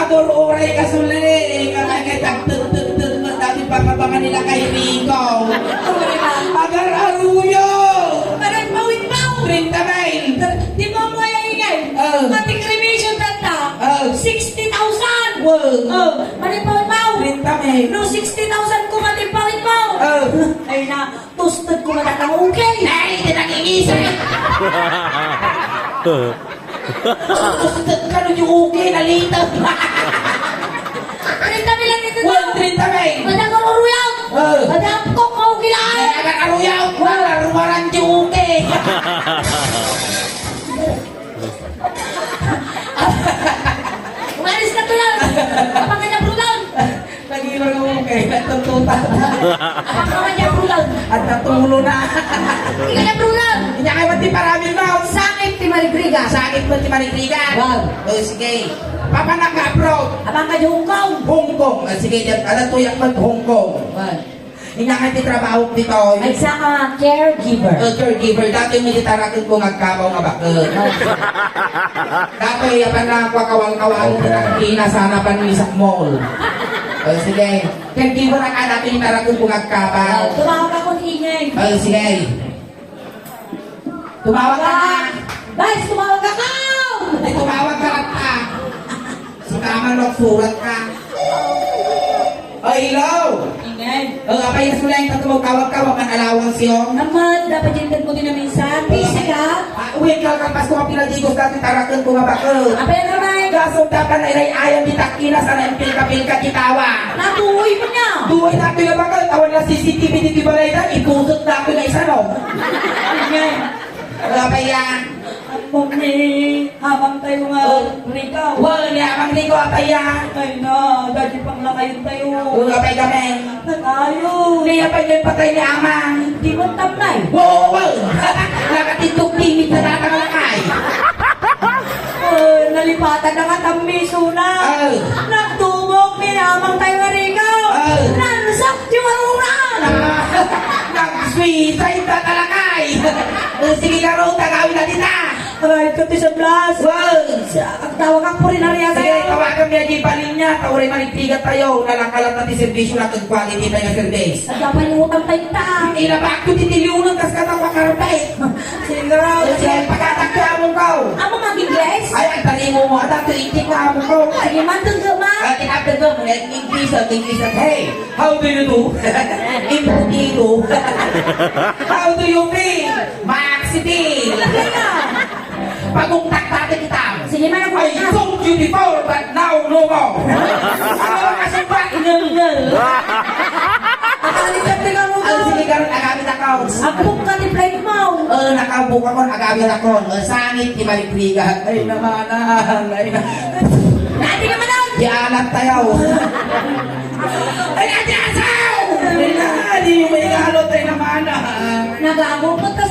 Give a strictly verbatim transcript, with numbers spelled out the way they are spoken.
Uray-uray ka suli, nga kay tagtagtagtag nga dati pakabangan nila kay Rico. Agar-aruyo! Aray, pawit mo! Treinta mil! Di mo mo ay ingay. Oh. Pati cremation tata. Oh. Sixty thousand! Wow. Oh, aray, pawit mo! Treinta mil! No, sixty thousand ko, pati pawit mo! Oh. Ay na, Tustud ko mata kang ukay. Ay, di nang-iisip. Tustud ka no yung ukay, nalita. Treinta mil lang ito. One, treinta mil. Madang ang aruyang. Oh. Madang ko, kaukay lang. Ay, ang aruyang. Wala, rumaran yung ukay. Umalis ka to lang. Kapag kanya brutal. Nag-iwan ko kay nagtututa. Kapag kanya brutal. At natulo na. Hindi ka na brutal. Hindi kayo mati paramin mo. Sakit ti Marigriga. Sakit mo ti Marigriga. Wow. O, sige. Papanak nga abroad. Abang ka di Hong Kong. Hong Kong. Ah, sige, dyan. Alam ko yung mag Hong Kong. Wow. Inyakay ti trabaho dito. Ay, sa ka caregiver. Uh, caregiver. Dati may gitarakin ko ngagkabaw nga bakit. Dati, yapan na ako kawang-kawang na kina sana pan ni sa mall. Uh, sige. Caregiver ang anak, gitarakin ko ngagkabaw. Uh, tumawag ako ni Ingay. Uh, sige. Tumawag ka na. Guys, tumawag ako! Ay, tumawag ka na. Si Mama, no, surat ka. Oh, hello! Ingay. Oh, apay, Suleng, tatawag-tawag ka, wakan alawang siyo. Naman, dapat yung mo din na minsan. Busy ka? Ah, wait, kalkampas ko, mapiladigos dati, tarakon ko nga bakit. Apay, ano, Mike? Kaso, dapat na ilay ayam di takina, sana yung pilka-pilka kitawa. Natuloy mo niya. Duway na pila bakit, awan na C C T V dito balay na, ipusot na ako na isa, no? Ingay. Wala pa yan. Amok ni Amang tayo nga Oh. Rico. Wala ni Amang Rico, apa yan? Ay na, dati pang lakayon tayo. Wala pa kami. Natayo. Kaya pa yung patay ni Amang. Di mo tamnay. Wow, wow, wow. Nakatindog timid na tatang lakay. Oh, nalipatan na nga tambiso na. Oh. Nagtubok ni Amang tayo nga Rico. Oh. Nansak yung aruran. Ah, nag-suicide na talakay. Sige ka ro, tagawin na dita. Aray, ito ti sablas. Wow. Sa, ang tawag ang purinarya Sige, tayo. Tawagan niya di pa rin niya. Tauray manigtigat tayo. Nalangkalat na ti servisyo na kag quality tayo nga service. Ang dapat yung utang tayo ta. Ilabak ko ti tiliunan kas kata pakarpet. Sige, Sige, sige. Pagkatak ka among kao. Amo mag-Ingles? Ay, ang talimo mo. Ata to itik na among kao. Sige, man, tundo, ma. Ah, tinapit ko. Ingles, Ingles. Hey, how do you do? Imputito. How do you feel? Maxi Bill. Pagungtak dati kita. Sige, man, I told you before, but now no more. Ano ang kasumbat? Ngel-ngel. Nakalipat ka mo Ang ba? Sige, karon, agamit ako. Agbok ka ni flight mo. Oh, nakaubok ako, agamit ako. Oh, sangit, di maligrigat. Ay, namanan. Ay, na. Dati ka man, oh. Di anak tayo. Ay, ate, asaw! Ay, na, di mo may galo tayo namanan. Nagagupot ka sa